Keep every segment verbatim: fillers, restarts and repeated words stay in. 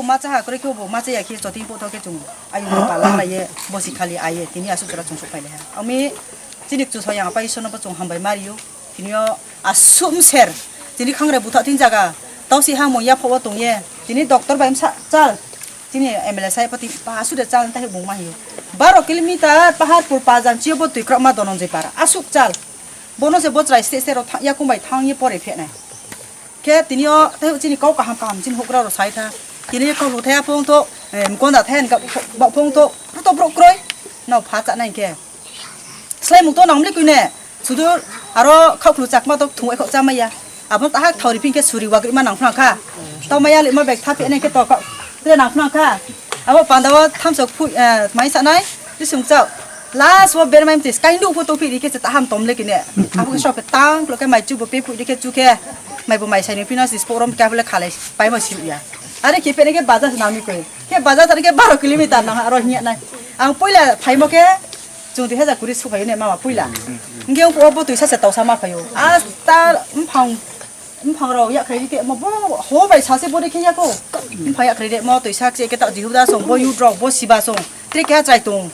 Macha ha kwrwi khe bo macha ya khe choting pho thok khe chung ayung pala lai ye bosi khali aye tini asuk jora chung sok phai le ha. Ami chini chu soyang pai sono bo chung hambai mario. Tini o asum ser. Tini khangre butha tin jaga. Tausi ha mo ya pho tong ye. Tini doctor bai msa chal. Tini M L A sai pati pa su de chal ta he bung ma hiyo. Baro kilometer pahar pur pa jan chiyo bo twi krok ma donon je para. Asuk chal. Bono se bo chrai ste ste ro tha ya kumbai thang ye pore phe nai. Khe tini o tei chini kok kaham kaham chini hukra ro sai tha. Tini kok lu thaya phung to, em, konda thaya ka ba phung to, to bro kroi. No pha cha nai khe. Slai mung to nang mli kuine. Sudu aro khok lu chakma to thung khok cha maya. Abo ta hak thori phin khe suri wagri ma nang phang kha. To maya li ma bek tha phe nai khe to kok. Te nang phang kha. Abo panda o thamsok phu, eh, mai sa nai. Bisung chao. Last o bermai mtis kaindu photo phi rikhe se taham tom le kine. Abo ke sok tang klo ke mai chu bo pe phu rikhe chu khe. Mai bo mai sai ni pina sis porom ka bole khalai pai ma siu ya. Are ke pene ke baza nami koi. Ke baza tani ke baro kilometer nang aro hiya nai. Ang poila phaimo ke chung dui hajar kuri su phayo ne mama poila. Nge o bo tui sa se tau sa ma phayo. Asta mphang mphang rok yak khai ke mo bo ho bai sa se bo de khe yako. Mphang yak khai de mo tui sa se ke ta jihuda song bo yut rok bo siba song. Tre ke ha chai tung.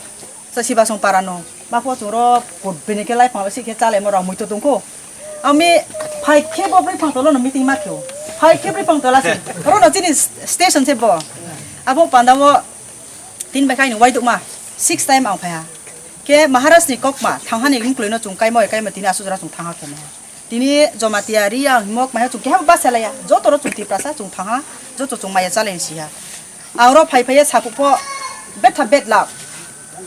Sa siba song para no. Ba pho choro put bini ke lai phang si khe chale mo rok mui to tungko. Ami phai khe bo bri phang tolo no meeting ma kyo. Phai khe bri phang tola si. Oro no chini station se bo. Abo panda bo tin bai khai ni wai duk ma. Six time ang phai ha. Ke Maharaj ni kok ma thang ha ni mkloi no chung kai mo kai ma tini asu jora chung thang ha khe ma. Tini Jamatia, Riang, Himok, maya chung keha basa laya. Joto ro chung Tiprasa chung thang ha, joto chung maya chalai si ha. Ang ro phai phai ya sapu pho betha bet lak.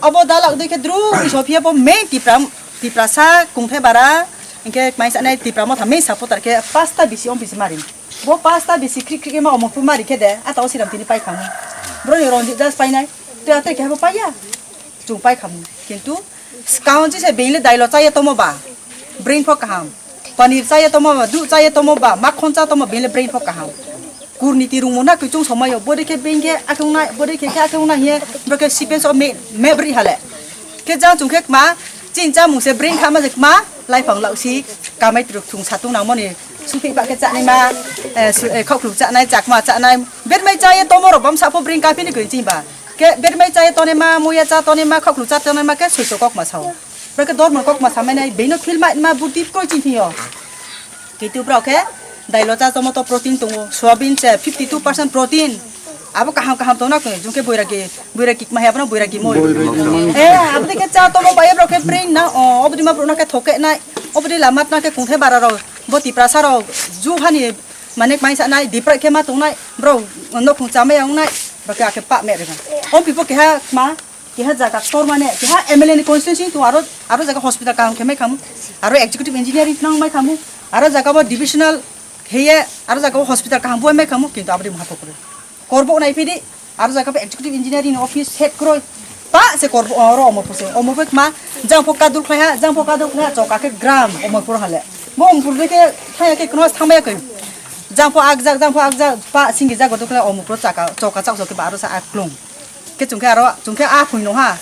Abo dalak dui khe dru ni Sophia bo main Tipra, Tiprasa kungthe bara. Hingke mai sa nai Tipra mo tha main supporter khe pasta bisi om bisi mari. Bo pasta bisi krik krik ma omo phu mari khe de. Ata o siram tini pai khamu. Bro ni Ranjit das pai nai. Tu ate khe bo pai ya. Chung pai khamu. Kintu Swkang chi se bini le dailo chaya tomo ba, brain pho kaham. Paneer chaya tomo ba, dudh chaya tomo ba, makhon cha tomo bini le brain pho kaham. Kurniti rungmo na kuchung somayo, bode khe bini khe akhung nai, bode khe khe akhung nai hiye, bro khe sipes o me, me bri hale. Khe jang chung khe kma, chin chamung se brain khama je kma, lai phang lau si, kamai truk thung satung nang moni, supi ba khe chanai ma, eh, su, eh, khok khuk chanai, chakma chanai, bermai chaya tomo ro bam sa pho brain kaphini koi chin ba. Khe bermai chaya tonai ma, muya cha tonai ma, khok khuk cha tonai ma khe suiso kok ma sao. Bwkhe dormo kok ma samai nai, bino feel ma, ma buti koi ching thio. Kitu bro khe, dailo cha tomo to protein tongo, soyabin se fifty two percent protein. Abo kaham kaham tona khe, jungke boiragi, boiragi ma he abono boiragi moi. Eh, abo de khe cha tomo bai bro khe brain na, o, obdi ma bro na khe thoke nai, obdi lamat na khe kungthe bara ro, bo Tiprasa ro, ju hani, manik mai sa nai, dipra khe ma tong nai, bro, no khung chamai ang nai, bro khe akhe pa me re. Om pipo khe ha ma, Keha jaga tor mane, keha M L A ni constituency tu aro, aro jaga hospital kaham khe mai khamu, aro executive engineering nang mai khamu, aro jaga bo divisional heye, aro jaga bo hospital kaham bo mai khamu, kintu abadi maha pokro. Korbo nai phidi, aro jaga bo executive engineering office head kroi, pa se korbo oro omo pose, omo pek ma, jang pho kadul khlai ha, jang pho kadul khlai ha, choka khe gram omo pur hale. Bo omo pur de khe thaya khe kno thamaya khe. Jang pho ak jak, jang pho ak jak, pa singi jago dukla omo pur chaka, choka chak chok khe ba aro sa aklung. Khe chwng khe aro, chwng khe a phwino ha,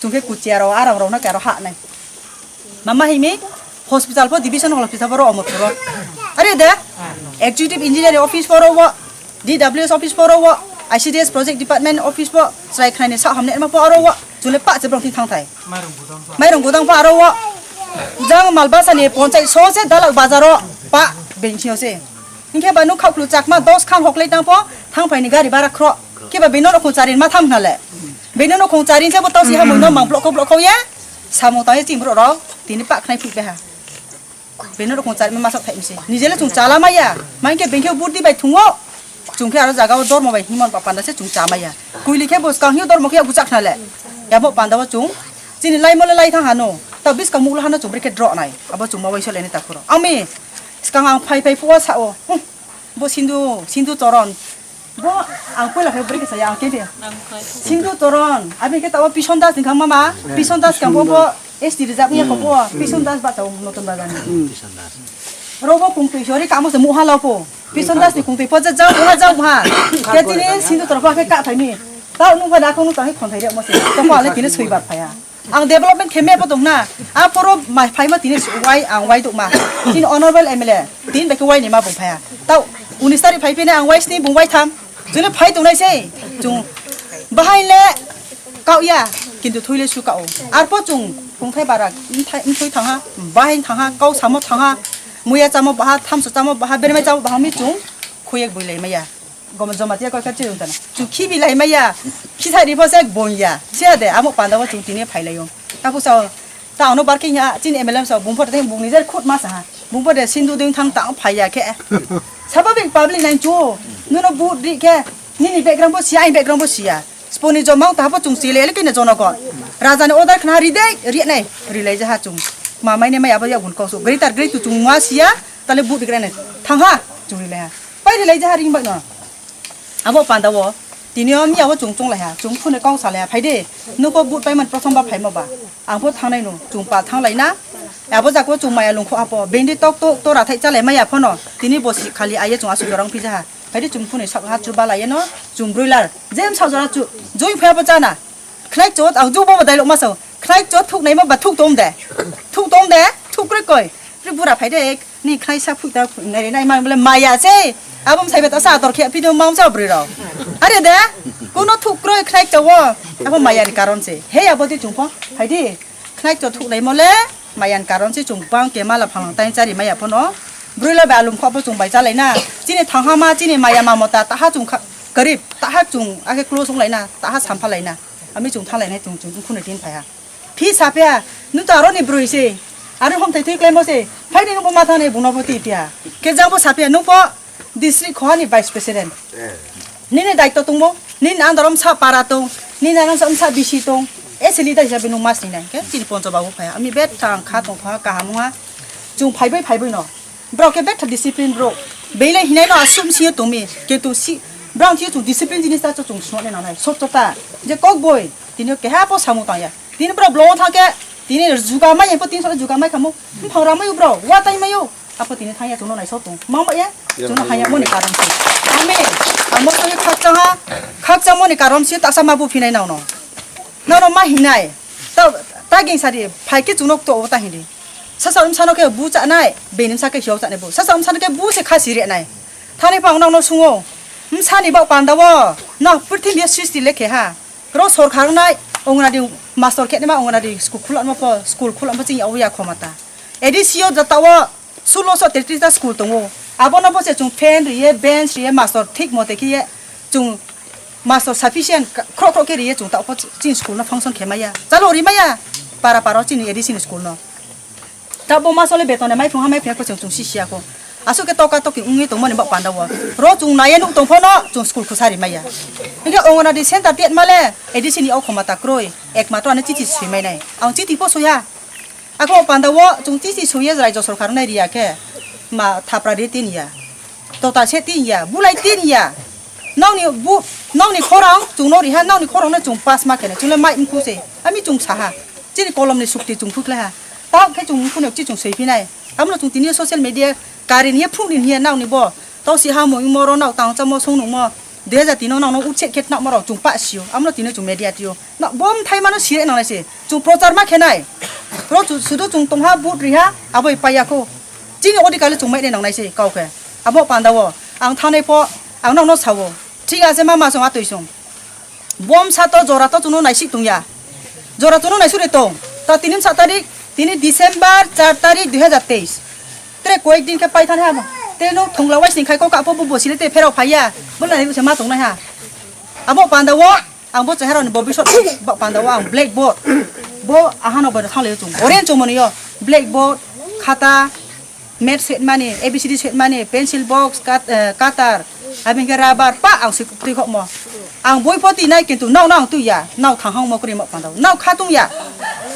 chwng khe kuchiya rok, a rang rok no khe aro ha nai. Mama himi hospital pho, division hospital pho ro omo puro. Are de, executive engineer office pho ro wo, D W S office pho ro wo, I C D S project department office pho, chwrai khnai ni sa hamne ma pho aro wo, chwng le pa che brong thing thang thai. Mairung gudang pho aro wo, jang malbasa ni ponchai so se dalak bazar o pa bengsi o se. Hinkhe ba nuk khaklu chakma dos khan hoklai tang pho, thang phai ni gari bara khro. Khe ba bini no khung charin ma tham hna le. Bini no khung charin se bo tau si ha mui no mang blok kho blok kho ye. Samung tang ye ching bro rok, tini pak khnai phi beha. Bini no khung charin ma sak thai mse. Nijele chung chala ma ya. Main khe bengkhe burdi bai thungo. Chung khe aro jaga o dormo bai himon ba panda se chung cha ma ya. Kuili khe bo skang hi dormo khe buchak hna le. Ya bo panda o chung. Chini lai mo le lai thang hano. Tau bis ka muk lo hano chung bri khe dro nai. Abo chung ma bai so le ni ta khuro. Ami skang ang phai phai phuwa sa o. Hmm. Bo Sindhu, Sindhu Choron. Bo ang poila khe bwrwi khe saya ang khe de. Sindhu Choron. Abi khe tabo Pison Das ni khang mama. Pison Das kang bo S T rijak ya ko bo. Pison Das ba tabo Notun Bazar ni. Ro bo kung twi sori kamo se muha lo po. Pison Das ni kung twi po ja ja muha ja muha. Khe tini Sindhu Choron pho khe ka thai ni. Tao nung pha da ko nung tang khon thai de mo se. To pho ale tini sui bat phaya. Ang development khe me bo tong na. A poro mai phai ma tini wai ang wai duk ma. Tini honorable M L A. Tin bai khe wai ni ma bung phaya. Tau unis tarik phai phine ang wai sni bung wai tham. Chwle phai tongnai se, chung bahai le kau ya, kintu thwi le su kau. Arpho chung kungthai bara, mthai, mthwi thangha, bahai thangha, kau samo thangha, muya chamo baha, thamso chamo baha, bermai chamo baha mi chung khuyek bui lai maya. Gom joma tiya koi kha chirung tana. Chung khibi lai maya, khithai ri pho se bong ya. Siya de, amo panda o chung tini phai lai o. Tapu sa, ta ano barking ya, chini M L A sa, bung pho de bung ni jar khut ma sa ha. Bung pho de sindu ding thang ta phai ya khe. Sababik public nai chu, nuno vote ri khe, nini background bo siya, ai background bo siya. Sponi jomang ta bo chung chile, ele kene jonogon. Raja ni order khna ri dei, ri nai, ri lai ja ha chung. Ma mai ne mai abo ya gun kau su. Greater great tu chung ma siya, tale vote ri khe nai. Thang ha, chung ri lai ha. Pai ri lai ja ha ring bai no. Abo panda o, tini o miya o chung chung lai ha, chung phone kong sa lai ha, phai de. Nuko vote pai man prothom ba phai ma ba. Ang pho thangnai no, chung pal thang lai na. Abo jako chung maya lungkho apo, bendi tok tok to rathai cha lai maya phono. Tini bo si khali aye chung asu jorang phi ja ha. Phai de chung phone sak ha chu ba lai no, chung broiler. Jem sa jora chu, joi phai bo cha na. Khnai chot, ang ju bo dai lok ma sao. Khnai chot thuk nai ma ba thuk tom de. Thuk tom de, thuk kre koi. Pri bura phai de. Ni khnai sa phuita nai nai mang bole maya se. Abo msai beta sa tor khia phi do mang sa bri rok. Are de. Kuno thuk kroi khnai chawo. Abo maya ni karon se. He abo di chung pho. Hai di. Khnai cho thuk nai mole. Maya ni karon se chung bang ke mala phalang tai chari maya phono. Brui la ba alum kho bo chung bai cha lai na. Chini thang ha ma chini maya ma mota ta ha chung kha-, karib ta ha chung ake close ong lai na. Ta ha sampha lai na. Ami chung tha lai nai chung chung khune tin phai ha. Phi sapya, nung to aroni broi se, aro hom thai thai klaimo se, phaini nungbo ma thani bungno bo ti pia. Khe jang bo sapya, nungbo district khoani vice president. Nini daitto tongmo, nini andarom sa para tong, nini andarom sa bisi tong, ese leader hisabe nung mas ni nai, khe chini poncho babu phaya. Ami bet thang kha tong kha kaham wngha, chung phaibai phaibai no. Borok khe betha discipline borok. Belai hinai no aswk sio tongmi. Kintu si, borok thio chung discipline jinis ta chung swnam nai nanai. Sotto ta. Je kok boi. Tini keha po samu tang ya. Tini borok blong thang khe. Tini juga mai po tini sala juga mai khamu. Phang ramai borok. Wa tai mayo. Apo tini thang ya chung no nai sotong. Mang ba ya. Chung no haya moni karon si. Ami. Amo to khakchang ha. Khakchang moni karon si ta sama bu phinai nau no. Nau no ma hinai. Ta, ta ging sari. Phai khe chung no to ta hindi. Sasa wmsano khe bu chanai, bini wmsa khe hiyo chanai bu. Sasa wmsano khe bu se kha siri nai. Thani pang nang no sungo. Wmsani bak panda wo. No purthimbi sristi lekhe ha. Ro sorkar nai ongnadi master khe ma ongnadi school khulama po, school khulama ching yawi ya khomata. A D C o jata wo sulo so tetris ta school tongo. Abono bo se chung fan riye, bench riye, master thik mote khiye chung master sufficient ka-, khro khro khe riye chung ta po ching school no function khe maya. Chalo ri maya. Para para chini A D C ni school no. Ta bo ma sole beton mai phung ha mai phung ko chung chung si siya ko. Asuk ke toka toki ungwi tong mani bak panda wo. Ro chung naye nuk tong phono chung school khusari maya. Inge ongonadi center tiat male A D C ni okhoma ta kroi. Ekmatro ane chichi sui mai nai. Ang chiti po suya. Ako panda wo chung chichi suye raijo sorkar nai riya khe. Ma thapra ri tin ya. Tota se tin ya. Bulai tin ya. Nokni bu, nokni khorang chung no riha, nokni khorang no chung pass ma khene. Chung le mai mkhu se. Ami chung saha. Chini kolom ni sukti chung phuklai ha. Tao khe chung phunuk chi chung sui phinai. Amo chung tini social media kari ni phung ni hiya nau ni bo. Tao si ha mo imo ro nau tang chamo song nung mo. Dui hajar tino nau no utse khet nau mo ro chung pa sio. Amo tini chung media tio. Na bom thai mano sire nang se. Chung prochar ma khenai. Ro chu sudu chung tong ha but ri ha aboi pa ya ko. Chini odi kali chung mai nang nai se kau khe. Abo panda wo ang thanai pho ang nau no sawo. Thik ase mama song atoi song. Bom sa to jora to chuno naisik tong ya. Jora chuno naisuk re tong. Ta tini sa tarik, tini December char tarik dui hajar teis. Tre koyek din khe pai thani hamo. Tre no thongla wai sing khai ko kapo bo bosile te phero phaiya. Bo nai se ma tong nai ha. Abo panda wo, ang bo chehara ni bobisot ba panda wo ang blackboard. Bo ahano bo thang le chung. Orange chumoni yo. Blackboard, khata, Mat sitmani, A B C D sitmani, pencil box, cut-, eh, cutter, abini khe rubber, pa ang swi twi khokmo. Ang boi pho twi nai, kintu nokno ang twi ya, nok thang hangmo kwrwi ma panda, nok kha tung ya,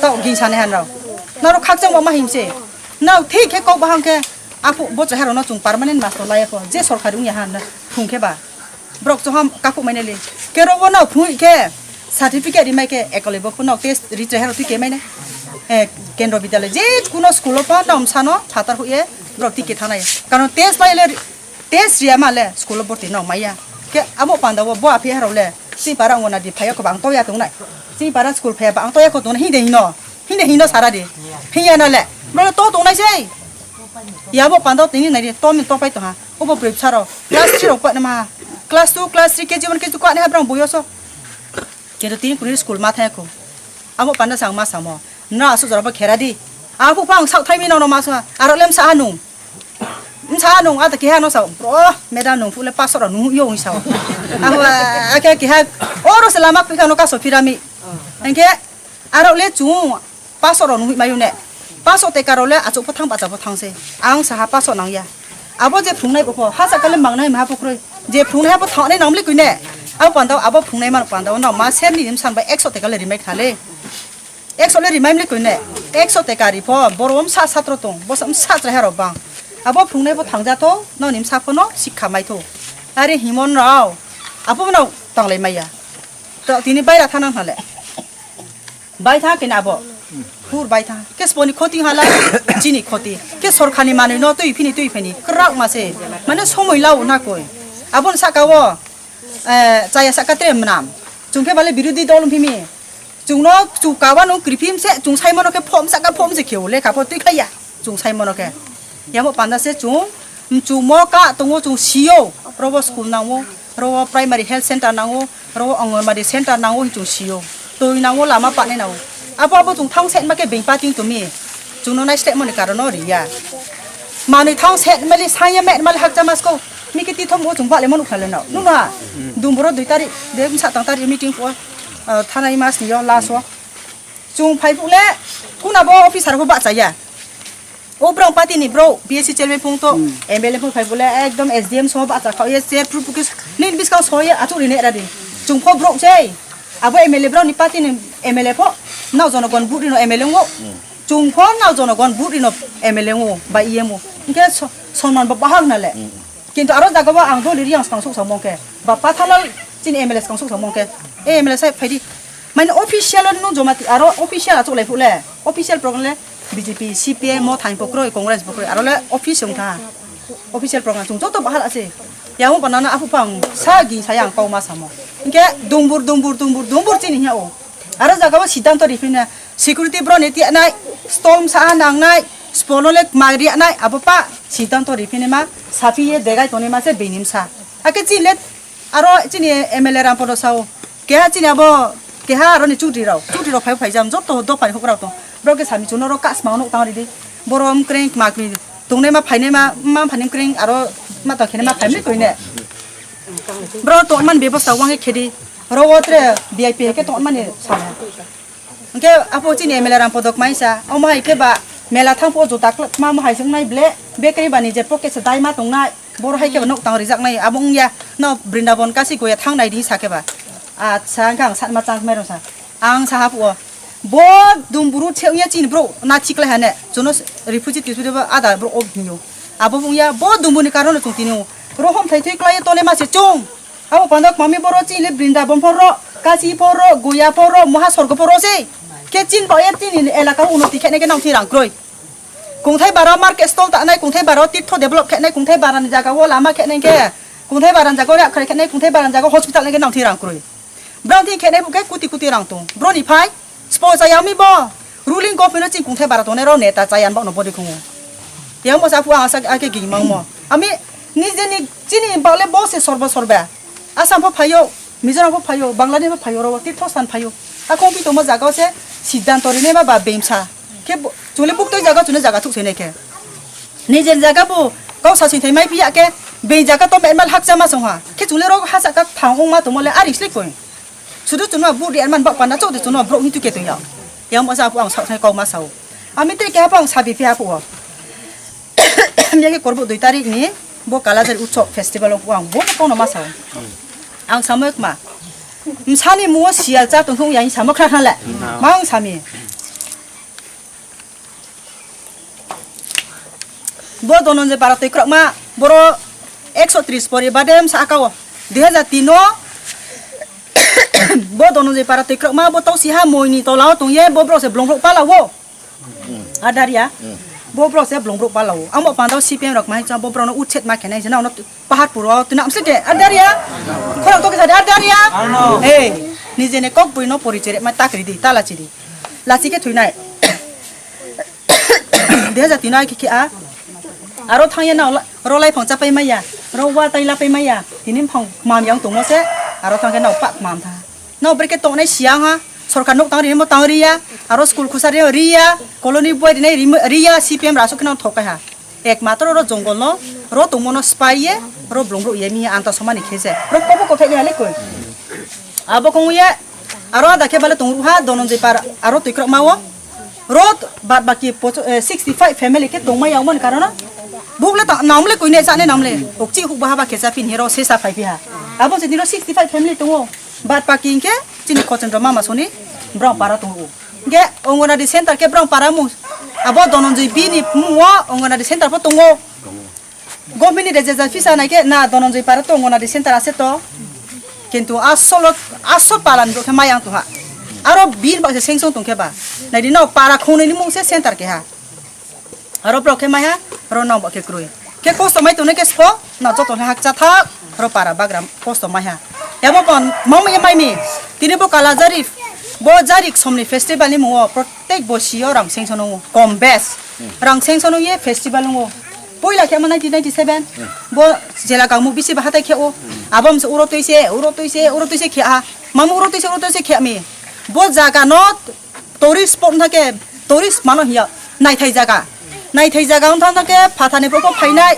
tok gingsa nai han rok. Norok khakchang bo ma himse. Nok thik khe kok bahang khe, aphuk bo chehara no chung permanent master lai ya kho, je sorkari wng ya han thung khe ba. Borok choham kakhuk mai nai le. Kero bo no phunui khe certificate ri mai khe ekole bo phunuk test ri chehero twi khe mai nai. Eh, kendro bidyaloi je kuno school o pa tam sano phatar huye borok twi khe thanai. Karon test lai le test riya ma le school o borti no maya. Khe amo panda bo bo aphi haro le si para ngona di phaya ko bang to ya tong nai. Si para school phaya bang to ya ko tong nai hinde hino. Hinde hino sara di. Hiya na le. Bro to tong nai sei. Ya bo panda tini nai di to min to pai to ha. Obo broi bwsarok class three rok painama Class two, class three, K G one, K G two kwani habrang boyo so. Kintu tini kuri school ma thaya ko. Amo panda sang ma samo. Na asu jora ba khera di. Apu pang sak thai mi no ma sa. Aro lem sa anu. Msa nung ata keha no sao, bro, madam nung phule pasok rok nung yo sa. Aho ake keha oro se lama pika no kaso phirami. Engke aro le chung pasok rok nung mayu ne. Pasok te karo le achuk pothang bacha pothang se. Ang saha pasok nang ya. Abo je phungnai bo pho, ha sakale mangnai ma pho kroi. Je phungnai ha pho thangnai nang mli kuine. Abo pandao, abo phungnai man pandao no ma ser ni nim san ba ekso te kale rimai khale. Ekso le rimai mli koine, ekso te kari pho, boro msa satro tong, bosa msa chrai haro bang. Abo phungnai bo thangja tho, noni msa pho no sikha mai tho. Are himon rao, abo no tanglai maya. To tini baira thana hale. Bai tha kene abo. Hur bai tha. Ke sponi khoti hala, chini khoti. Ke sorkhani manui no tui phini tui phini. Krak ma se. Mane somoi lau na koi. Abon saka wo. Eh, chaya saka tre mnam. Chungkhe bale birodhi dol phimi. Chungno chu kawa nung kripim se, chung sai mono khe phom saka phom se kheo, lekha pho twi khaiya. Chung sai mono khe. Yamo panda se chung, chung mo ka tongo chung sio. Robo school nango, robo primary health center nango, robo anganwadi center nango chung sio. Twi nango lama pane nango. Apo apo chung thang sen ma khe beng pating tumi. Chungno nai sle moni karono riya. Manwi thang set mali sanya met mali hakcha masko. Miki ti thom o chung bale manu khale no. Nuna. Dumboro dui tarik de sa tang tarik meeting ko. Thanai mas ni yo last o. Chung phai pule kuna bo officer bo bacha ya. O brong party ni bro B S C chairman phung to M L A phung phai pule ekdom S D M so bacha khao ye chair pru pukis nin biskang so ye achu ri ne ra di. Chung pho bro chei. Abo M L A bro ni party ni M L A pho. Nao jonogon buri no M L A ngo. Chung pho nao jonogon buri no M L A ngo ba E M o. Hingke so-, sonman bo bahag na le. Kintu aro jaga bo ang doli riyang skang sok samong ke. Ba pathalal chini M L A skang sok samong ke. E M L A sai phaidi. Mane official no joma ti aro official achuk lai phule. Official program le B J P, C P I mo thain pokroi, Congress pokroi. Aro le office ong tha. Official program chung joto bahal ase. Yang banana apu pang sa gi sayang kau ma samo. Hingke dumbur, dumbur, dumbur, dumbur chini hiya o. Aro jaga bo siddhanto rifina. Security bro ni tiya nai, storm sa nangnai, spono le magri nai, abo pa siddhanto rifini ma, sapi ye degai toni ma se benim sa. Ake chini le, aro chini M L A Rampodo sao, keha chini abo, keha aro ni chudri rao, chudri rao phai phai jam, joto do phai hok rao to. Bro ke sami chuno ro kas ma nuk tang ridi, boro mkreng makri, tungnai ma phainai ma, ma phanim kreng, aro ma to khene ma phaimli koine. Bro to man bebosta wang khedi, ro wotre V I P ke to man ni sama. Hingke apo chini M L A Rampodo kmaisa, omo hai khe ba mela thangphuo juta klwkma mo hai se wngnai ble, bekri ba ni je pocket se daima tongnai, boro hai khe ba nok tang rijaknai, abo wngya, no Brindaban kasi goya thangnai di sa khe ba. Acha, hingke ang sanma chang mai rw sa. Ang saha phuo, bo dumburu se wngya chini bro, na thiklai hane, chuno refugee tisuri bo ada bro o hinyo. Abo wngya, bo dumbuni karon chung tini o, rohom thai thui klai tone ma se chung. Abo panda mami boro chini Brindaban phoro, Kasi phoro, Goya phoro, Moha Sorgo phoro se. Khe chin ba e chini elaka unnoti khe nai khe nang thwi rang kroi. Kungthai bara market stall ta nai, kungthai bara tirtho develop khe nai, kungthai bara ni jaga o lama khe nai khe, kungthai bara ni jaga o yak khe nai, kungthai bara ni jaga o hospital nai khe nang thwi rang kroi. Brang thwi khe nai bo khe kuti kuti rang tong. Bro ni phai. Spo chaya mi bo. Ruling government o chini kungthai bara tongnai rok neta chaya ni bagno body khungo. Yang bo sa phu ang asa ake gini mangmo. Ami nije ni chini bagle bo se sorba sorba. Assam pho phaio, Mizoram pho phaio, Bangladesh pho phaio, rok tirtho san phaio. Akong pi tongma jaga o se siddhanto rinai ma ba bemsa. Khe bo, chule buk toi jaga chune jaga thuk senai khe. Nijer jaga bo kau sa sing thai mai phi ya khe, beng jaga to mel mal hakcha ma song ha. Khe chule rok ha saka thang ong ma tongmo le ari slik koi. Sudu chunma buk ri anman bak panda chok de chunma brok ni tuke tong ya. Yang masa apu ang sak thai kau ma sao. Ami te ke apu ang sabi phi apu o. Miyagi korbo dui tarik ni bo Kalajari Utsav festival o ang bo kono ma sao. Ang samo ekma. Msani muo sial cha tong thung yang samo khra khna le. Ma ang sami. Bo Dhananjay Bara twi kwrwkma, boro ekso tris pori badem sa aka o. Dui hajar tin o bo Dhananjay Bara twi kwrwkma, bo tausi ha moi ni tola o tong ye, bo bro se blong blok pala o. Adaria. Bo bro se blong blok pala o. Amo panda o C P M rok mai cha bo bro no utset ma khenai jena ono Paharpur o tuna amse de, ar daria? Khorang to kisa de, ar daria? Hey, nije ne kok bui no pori chere ma takri di, tala chiri. Lachi ke thuinai. Dui hajar tin ai kiki a. Aro thangya na ola, ro lai phang chapai maya. Ro wa tai lapai maya, tini phang mam yang tongmo se, aro thang khe nao pak mam tha. Nao brekhe tongnai siyang ha, sorkar nok tang ri mo tang ri ya, aro school khusa ri ri ya, colony boy ri nai ri mo- ri ya, C P M rasuk khe nao thok kai ha. Ek matro ro jongol no, ro tongmo no spy ye, ro blong ro ye mi anta somani khe se. Ro kobo kothai ni hale koi. Abo kong ye, aro ada khe bale tong ru ha, Dononjoi par, aro twi krok ma o. Rot bad baki pocho- eh, sixty five family khe tongma yangmani karono. Bukle ta namle koine sane namle. Okchi huk baha ba khe cha phin hero sesa phai piha. Abo se dino sixty five family tongo. Bad baki hinkhe chini Khochendro mama soni Brahmpara tongo. Ge Anganwadi center khe Brahmpara mung. Abo Dononjoi bini mungo Anganwadi center po tongo. Government ni rejejak phisa nai khe na Dononjoi para to Anganwadi center ase to. Kintu asolo aso palan bo khe mayang tongha. Aro bir ba se sengsong tongkhe ba. Naidi no para khongnwi ni mung se center keha. Aro borok khe maiha, aro nang bo khe kwrwi. Khe kosto mai tongnai khe spo, na joto khe hakcha thak, aro para bagram kosto maiha. Yabo pon mong ye mai ni, tini bo Kalajari, bo Jarik somni festival ni mungo protek bo sio rang sengsono mungo, kom bes. Rang sengsono ye festival mungo. Poila khe ma nineteen ninety-seven, bo jela kangmu bisi ba hatai khe o. Abo mse uro tuise, uro tuise, uro tuise khe ha. Mamu uro tuise, uro tuise khe mi. Bo jaga no tourist spot wngkha khe, tourist mano hiya, naithai jaga. Naithai jaga wngkha khe, phathani bo phainai,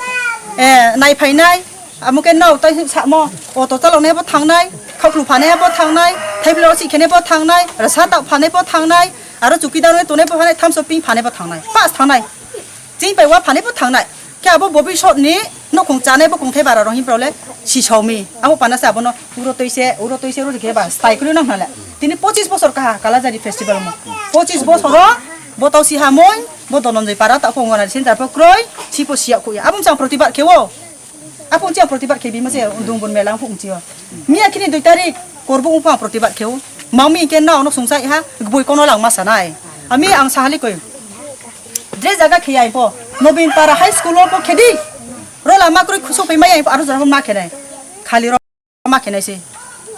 eh, nai phainai, amo khe nao tai samo, auto chaloknai bo thangnai, khaklu phanai bo thangnai, thaiblo si khenai bo thangnai, rasa tak phanai bo thangnai, aro chukidar nai tonai bo phanai, thamso ping phanai bo thangnai, pas thangnai. Chini pai wa phani bo thangnai. Khe abo bobisot ni nokhung chanai bo kungthai bara rohim prole si saumi. Abo pana se abono uro toise, uro toise, uro khe ba stai kri nang hnale. Tini pochis bosor kaha Kalajari festival mo. Pochis bosor o bo tau si hamoi, bo Dononjoi para ta phung wana sin tar po kroi, si po siya kuya. Abo chang protibad khe o. Aphung chiya protibad khe bima se undung bun melang phung chiyo. Miya khini dui tarik korbo ungpa protibad kheo. Mami ke na ono sungsai ha bui kono lang masa nai. Ami ang sahali koi. Dre jaga kheyai po. Nobin para high school po khedi. Rola makroi khusuk pai mai aro jara ma khenai. Khali ro ma khenai se.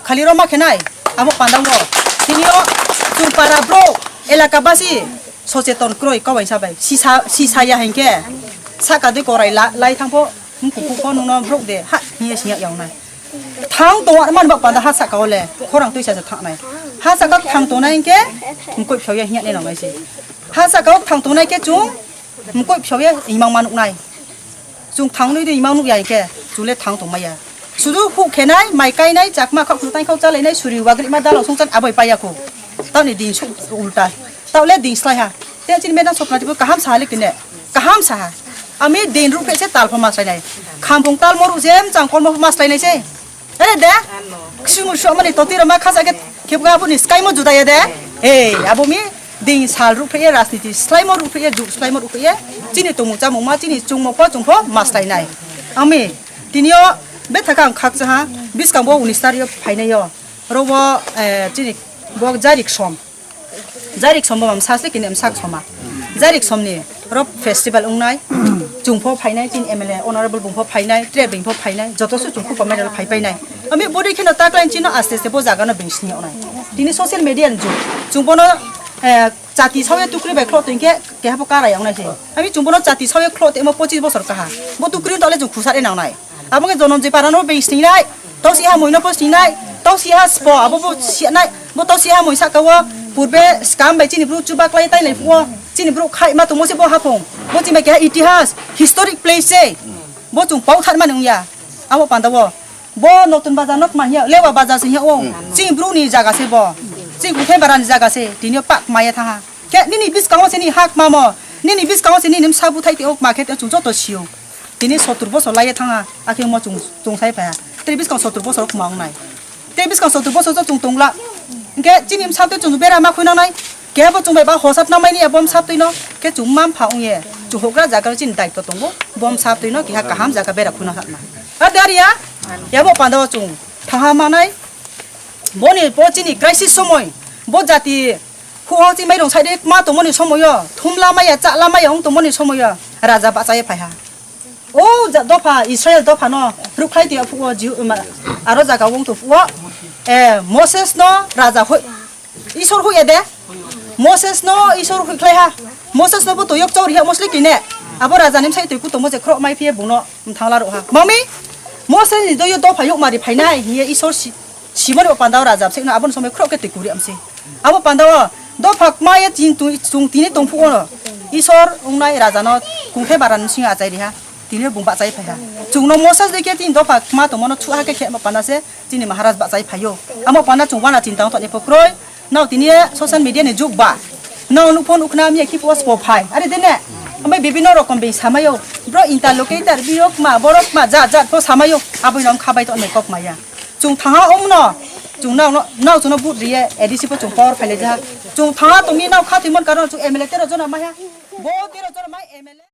Khali ro ma khenai. Abo pandango. Tinio chupara bro elaka basi socheton kroi kawai sabai. Sisa sisa ya hengke. Saka de korai la lai thangpo. Mukuk kok nungno brok de ha hiya siya yawnai. Thang to man bak panda ha saka ole khorang tuisa se thangnai. Ha saka thang tonai ke mukoi phawya hiya ne nangnai se. Ha saka thang tonai ke chung mukoi phawya imang manuk nai. Chung thang nui de imang nuk yai ke chule thang tongmaya. Sudu hu khenai, mai kainai, chakma khok tai khok chalainai, suri wagri ma dalo sung chan aboi paya ko. Tao ni din su ulta. Tao le din slai ha. Te chini madam Sopna tibo kaham sa halik tine. Kaham sa ha. Ami din rup se tal pho maslai nai. Khampung tal mo ru jem chang kol mo maslai nai se. Ere de. Ksumur so mani toti rama khasa ke khebga abo ni sky mo juda ya de. Ei, abo mi din sal rup ye rajniti slai mo rup ye juk slai mo rup ye. Chini tumu chamu ma chini chung mo pho chung pho maslai nai. Ami tinio bethakang khakcha ha. Biskang bo unis tario phainai yo. Robo, eh, chini bo Jarik som. Jarik som bo mam sasle kini msak soma. Jarik som ni rob festival ungnai. Chung pho phainai, chini M L A honorable bung pho phainai, tre bing pho phainai, joto su chung pho pamai phai painai. Ami bodi kheno taklain chino aste aste bo jaga no bing sini onai. Tini social media ni jug. Chung bono, eh, chati sawi tukri bai khlo tingke keha bo karai onai se. Ami chung bono chati sawi khlo te mo pochis bosor kaha. Bo tukri tole chung khusar e nangnai. Abo khe Jononjoi para no beng singnai, tau si ha moi no po singnai, tau si ha spo abo bo singnai, bo tau si ha moi saka o purbe scam bai chini bru chuba klai tai lai phuo, chini bru khai ma tongmo se bo hapung, bo chini bai keha itihas, historic place se, bo chung pau than mani wngya, abo panda o, bo Notun Bazar no kma hiya, Lewa Bazar se hiya o, chini bru ni jaga se bo, chini Kuthai Bara ni jaga se, tini o pak maya thaha, khe nini biskango se ni hak mamo, nini biskango se nini msa buthai te o kma khe te chung joto sio. Tini sotur bosor laiye thangha, akhe mo chung, chung sai phaiha. Tei biskang sotur bosor khuma wngnai. Tei biskang sotur bosor chung tongla. Hingke chini bwsatwi chung bera ma khuina nai. Kebo chung bai ba hosat na mai ni bom satwi no. Ke chung mam pha wngye. Chung hokra jaga chini daitwa tongo. Bom satwi no keha kaham jaga bera khuina hatna. A daria. Yabo panda o chung thangha manai. Boni bo chini crisis somoi. Bo jati Khuhang si mairung side ma tongmani somoyo, thumla maya, chahla maya wng tongmani somoyo, raja bachaye phaiha. O ja-, dopha, Israel dopha no rukhlai tongya phuo, Jihu-, ma, aro jaga wng tong phuo, eh, Moses no raja hoi, Isor hoiya de? Moses no Isor hoikhlaiha. Moses no bo toyok chauriha mosle kine. Abo raja ni bwsai twi kutomo je khorok mai phiye bungno thangla rokha. Mami, Moses ni doyo dopha yokmari phainai hiye Isor si-, simoni bo pandao raja bwsai no aboni somoi khorok khe twi kuri amsi. Abo pandao dopha kma ya tin tu-, chung tini tongphuko no Isor wngnai raja no kungthai bara ni singa achai riha. Tini bung bachai phaiha. Chung no Moses dei khe tin dopha kma tongmano chuha khe khe amo panda se chini Maharaj bachai phaio. Amo panda chung wana chinta wng toni pho kroi. Nao tini social media ni jug ba. Nao nuk phone ukna mi ki post po phai. Are dene. Amai bibino rokom be samayo. Bro interlocutor biro kma borok kma jat jat pho samayo. Aboi nom khabai to ne kok maya. Chung thanga umno. Chung nao no, nao chung no but riye A D C pho chung power phai le ja. Chung thanga tongni nao kha timon karon chung M L A tero jona maya. Bo tero jona mai M L A.